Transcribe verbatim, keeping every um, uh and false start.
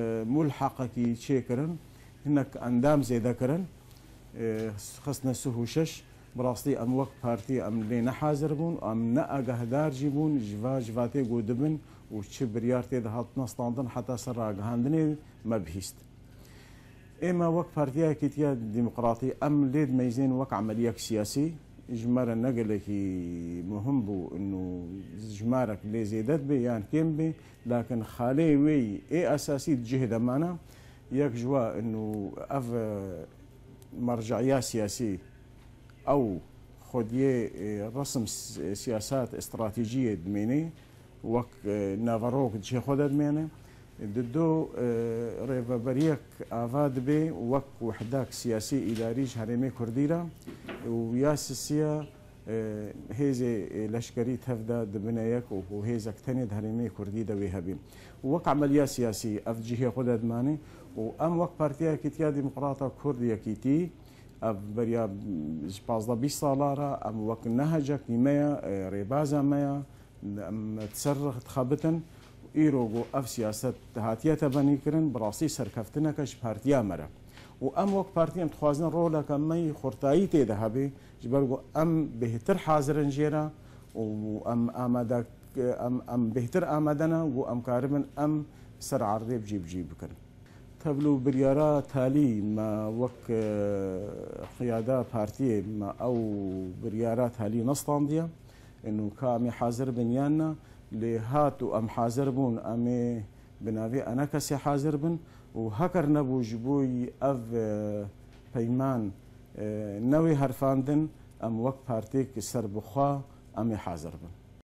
Mulheqekî çêkirin, hinek endam zêde kirin, xistine sih û şeş. Bi rastî em wek partî em lê nehazir bûn, em ne agahdar jî bûn ji va, ji va tê ku dibin û çi biryar tê de hatine standin heta ser ragihandinê me bihîst. Ê me wek Partiya Yekîtiya Demokratî em lê dimeyzên wek emeliyek siyasî. Ji me re ne gelekî muhim bû û jimarek lê zêde dibe yan kêm be, lakin xalê wê yî ê esasî di cihê de mane. Yek ji we û ev, e, merce'iya siyasî ew xwediyê, e, resim s-, siyasat, stratejiyê dimêne. Wek, e, naverok cihê xwe de dimêne. Di do, e, rêveberiyek ava dibe wek wehdak siyasî îdarî ji herêmê Kurdî re û ya sisiya, e, hêzê, e, leşkerî tev de dibine yek û ku hêzek tenê di herêmê Kurdî de wê hebî. Wek emeliya siyasî ev cihê xwe de dimane û em wek Partiya Yekîtiya Demokrata Kurd Yekîtî ev beriya ji pazdeh bîst sala re em wek nehecekî me ye, e, rêbaza me ye. Em di ser rih dixebitin. Îro ku ev siyaset hatiye tebenîkirin, bi rastî serkeftineke ji partiya me re. Û em wek partî em dixwazin roleke me yî xurtayî tê de hebe, ji ber ku em bêhtir hazir in jê re û em amade, em, em bêhtir amade ne ku em karibin em ser erdê bi cî bi cî bikin. Tevlû biryara talî me wek, e, qiyada partiyê me ew biryara talî nestandiye. Û ka em ê hazir bin yan na, lê hat û em hazir bûn, em ê bi navê enekesê hazir bin û heker nebû ji bo yî ev, e, peyman, e, newê herfandin, em wek partiyek serbixwe em ê hazir bin.